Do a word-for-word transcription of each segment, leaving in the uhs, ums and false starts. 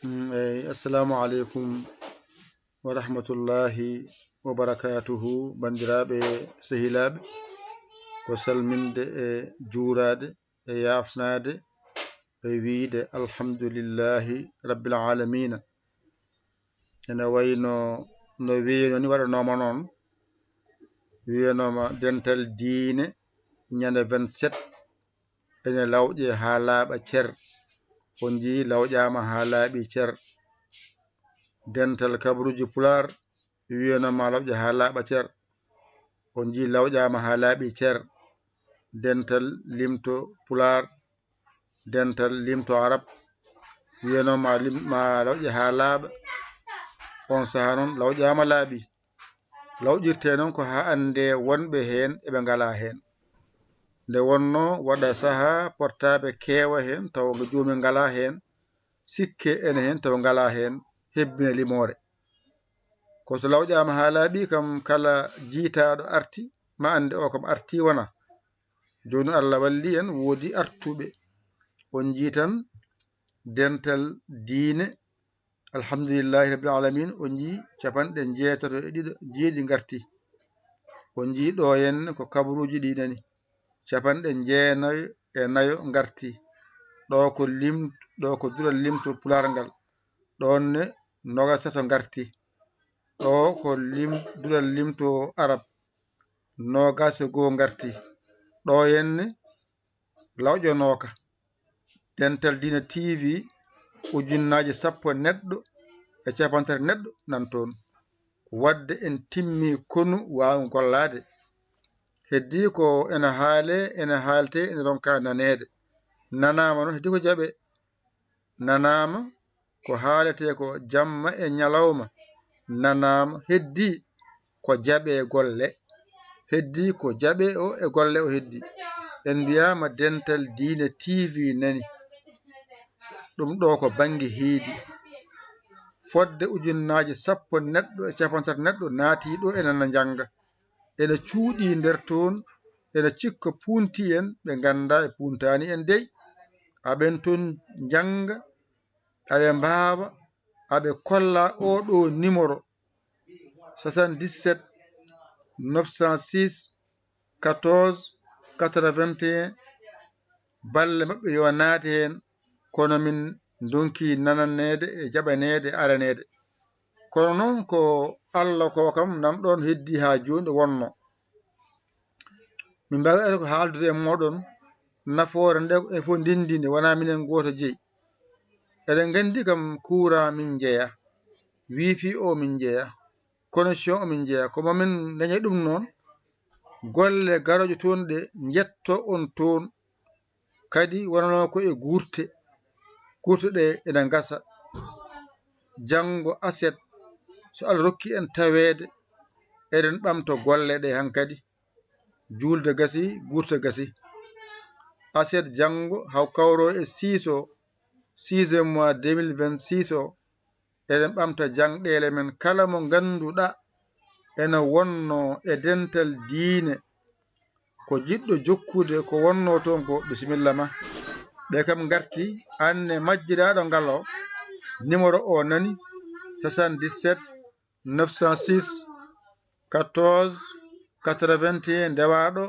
Mm, eyi, assalamu aleykum wa rahmatullahi wa barakatuhu, banndiraaɓe, sehilaaɓe. Ko salminde e juuraade e yaafnaade e wiyde alhamdulillahi rabbil aalamiina. Ene wayno no wiyeno ni waɗanooma noon, wiyanooma dental diine ñande vingt-sept ene lawƴe haa laaɓa cer. On njii lawƴaama haa laaɓi cer. Dental kabaruuji Pulaar wiyanooma lawƴe haa laaɓa cer. On njii lawƴaama haa laaɓi cer. Dental limto Pulaar, dental limto Arab wiyanooma lim-, ma lawƴe haa laaɓa. On sahaa noon lawƴaama laaɓi. Lawƴirtee noon ko haa annde wonɓe heen eɓe ngalaa heen. Nde wonnoo waɗa sahaa portaaɓe keewa heen, tawa ko joomum ngalaa heen, sikke ene heen, tawa ngalaa heen, hebbina limoore. Ko so lawƴaama haa laaɓi kam, kala jiytaaɗo arti, ma annde o kam arti wona. Jooni Allah walli en, woodi artuɓe. On njii tan dental diine, alhamdulillahi rabbil aalamiin, on njii capanɗe njeetato e ɗiɗo jeeɗi ngarti. On njii ɗo henne ko kabaruuji ɗi nani. Capanɗe jeenayo e nayo ngarti. Ɗo ko lim-, ɗo ko duɗal limto Pulaar ngal. Ɗoon ne noogaas e tato ngarti. Ɗo ko lim-, duɗal limto Arab. Noogaas e goo ngarti. Ɗo henne lawƴonooka. Dental Diine T V, ujunnaaje sappo neɗɗo e cappanɗe tati neɗɗo nan toon. Waɗde en timmi konu waawa gollaade. Heddii ko ene haalee, ene haaltee, ene ronka naneede. Nanaama noon, heddii ko jaɓee. Nanaama ko haaletee ko jamma e ñalawma. Nanaama heddii ko jaɓee golle. Heddii ko jaɓee o e golle o heddii. En mbiyaama Dental Diine T V nani. Ɗum ɗo ko bannge heedi. Fodde ujunnaaje sappo neɗɗo e cappanɗe tati neɗɗo naatii ɗo ene njannga. Ene cuuɗii nder toon, ene cikka puuntii en, ɓe nganndaa e puuntaani en dey. Aɓen toon njannga, aɓe mbaawa, aɓe kolla oo ɗo numéro, soixante-dix-sept neuf cent six quatorze quatre-vingt-un. Balle maɓɓe yo naate heen, kono min ndonki nananeede e jaɓaneede e araneede. Kono noon ko Allah ko kam, nan ɗoon heddii haa jooni ɗo wonnoo. Min mbaawi ko haaldude e mooɗon, nafoore nde e fof ndenndi nde, wonaa minen gooto jeyi. Eɗen nganndi kam courant min njeya, wifi o min njeya, connexion o min njeya. Ko mamin daña ɗum noon, golle garooje toon ɗe njetto on toon. Kadi wonanoo ko e guurte, guurte ɗe ene ngasa. Janngo aset, so Allah rokki en taweede, eɗen ɓamta golle ɗe hankadi. Juulde gasi, guurte gasi. Aset janngo haw kawroo e six o, sixième mois deux mille vingt-six o, eɗen ɓamta jangɗeele men. Kala mo ngannduɗaa ene wonnoo e dental diine, ko jiɗɗo jokkude ko wonnoo toon ko, bisimilla ma. Ɓe kam ngarti, aan ne majjiraaɗo ngal o, numéro o nani, soixante-dix-sept neuf cent six quatorze quatre-vingt-un, ndewaaɗo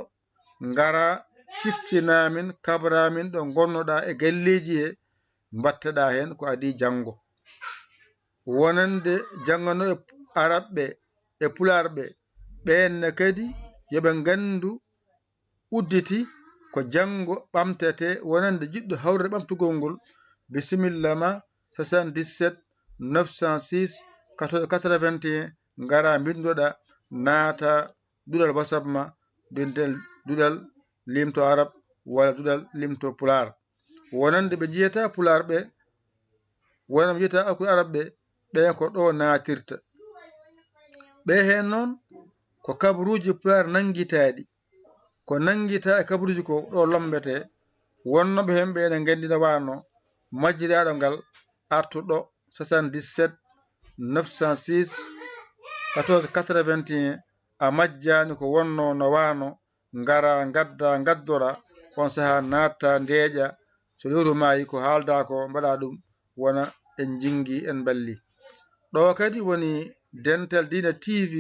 ngara ciftinaa min, kabraa min ɗo ngonnoɗaa e galleeji he, mbatteɗaa heen ko adii janngo. Wonande jannganooɓe Arabɓe e Pulaarɓe, ɓeen ne kadi yo ɓe nganndu udditi ko janngo ɓamtetee. Wonande jiɗɗo hawrude ɓamtugol ngol, bisimilla ma, soixante-dix-sept neuf cent six quatorze quatre-vingt-un, ngara mbinndoɗaa, naata duɗal WhatsApp ma, duɗal, duɗal limto Arab walla duɗal limto Pulaar. Wonande ɓe njiyata Pulaar ɓe, wonande ɓe njiyata alkul Arab ɓe, ɓe ko ɗo naatirta. Ɓe heen noon ko kabaruuji Pulaar nanngitaaɗi. Ko nanngitaa e kabaruuji ko ɗo lommbetee. Wonnooɓe heen ɓe ene nganndi no waano majjiraaɗo ngal artuɗo soixante-dix-sept neuf cent six quatorze quatre-vingt-un, a majjaani ko wonnoo no waano, ngara, ngadda, ngaddora, on sahaa naatta, ndeeƴa, so lewru maayi ko haaldaa ko, mbaɗa ɗum, wona en jingi, en balli. Ɗo kadi woni Dental Diina T V,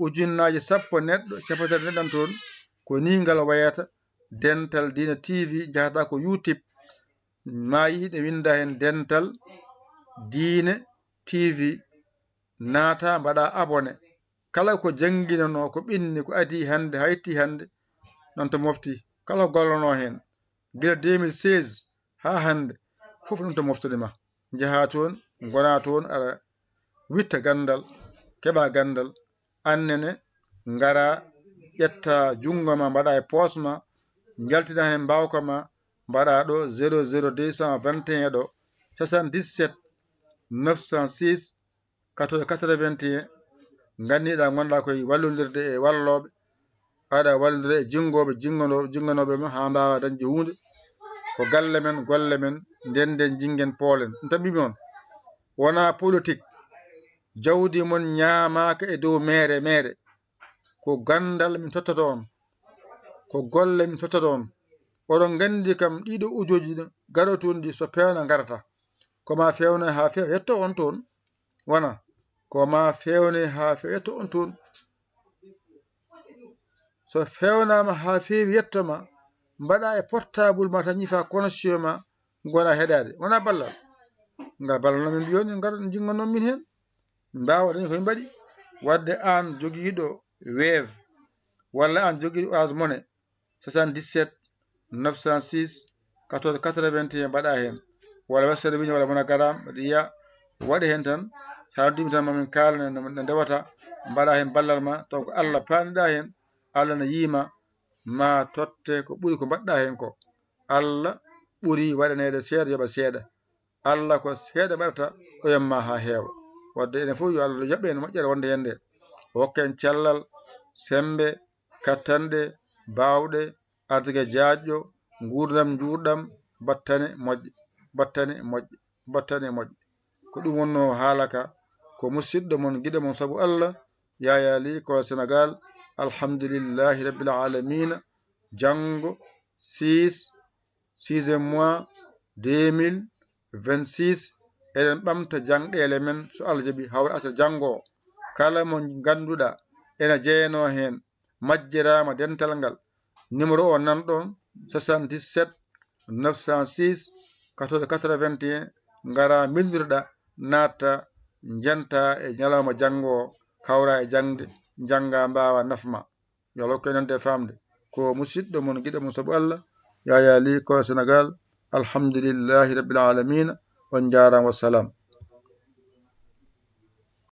ujunnaaje sappo neɗɗo, cappanɗe tati neɗɗan toon. Ko ni ngal wayata, Dental Diina T V, jahata ko YouTube, ma yiɗe winda heen Dental Diina T V, naata mbaɗa abonné. Kala ko jannginanoo, ko ɓenni, ko adii hannde, haa yettii hannde, noon to mofti. Kala ko gollanoo heen, gila deux mille seize haa hannde, fof noon to moftude ma. Njahaa toon, ngonaa toon, aɗa witta ganndal, keɓaa ganndal, annene, ngaraa, ƴettaa junngo ma, mbaɗaa e poos ma, njaltinaa heen mbaawka ma, mbaɗaa ɗo zéro zéro deux cent vingt et un ɗo, soixante-dix-sept neuf cent six, quatorze quatre-vingt-un, nganndiɗaa ngonɗaa koye wallondirde e wallooɓe, aɗa wallondira e jinngooɓe, jinngano-, jinnganooɓe ma haa mbaawa dañde huunde. Ko galle men, golle men, ndenden, jinngen, poolen. Ɗum tan mbimi on, wonaa politik. Jawdi mon ñaamaaka e dow meere, meere. Ko ganndal min tottata on, ko golle min tottata on. Oɗon nganndi kam, ɗiɗo ujooji garotuɗi so peewna ngarata. Ko ma feewna haa feewa yetto on toon. Wona ko ma feewne haa feewa yetto on toon. So feewnaama haa feewi yetto ma, mbaɗa e portable ma tan, ñifa connexion ma, ngona heɗaade. Wona ballal. Ngal ballal no min mbiyon, en ngar jinngonon min heen. Min mbaawa dañi ko min mbaɗi. Wadde aan jogiiɗo Wave, walla aan jogiiɗo Orange Money, soixante-dix-sept neuf cent six quatorze quatre-vingt-un, mbaɗa heen. Walla Western Union, walla MoneyGram, mbaɗa yiya, waɗi heen tan. So a noddii mi tan, ma min kaalane no, no ndewata, mbaɗa heen ballal ma, taw ko Allah paaniɗa heen, Allah no yiima, ma totte ko ɓuri ko mbaɗɗa heen ko. Allah ɓuri waɗaneede seeɗa, yoɓa seeɗa. Allah ko seeɗa mbaɗata, o yamma haa heewa. Wadde enen fof yo Allah yoɓ en moƴƴere wonde heen nde. O hokka en cellal, semmbe, kattanɗe, baawɗe, arsike jaajɗo, nguurndam njuurɗam, battane moƴƴe, battane moƴƴe, battane moƴƴe. Ko ɗum wonnoo haala ka, ko musiɗɗo mon, giɗo mon sabu Allah, Yaya Ly, Kolo Sénégal. Alhamdulillahi Rabbil Aalamiina. Janngo, six, sixième mois, deux mille vingt-six, eɗen ɓamta jangɗeele men, so Allah jaɓi, hawre aset janngo o. Kala mo ngannduɗaa ena jeyanoo heen, majjiraama dental ngal. Numéro o nanɗon, soixante-dix-sept neuf cent six quatorze quatre-vingt-un, ngara milnirɗa, natta, njenta e ñalawma janngo o, kawra e jangde, jannga, mbaawa, nafma. Yo Allah hokku en nande e faamde. Ko musiɗɗo mon, giɗo mon sabu Allah, Yaya Ly, Kolo Sénégal. Alhamdulillahi Rabbil Aalamiina. On njaaraama, wassalam.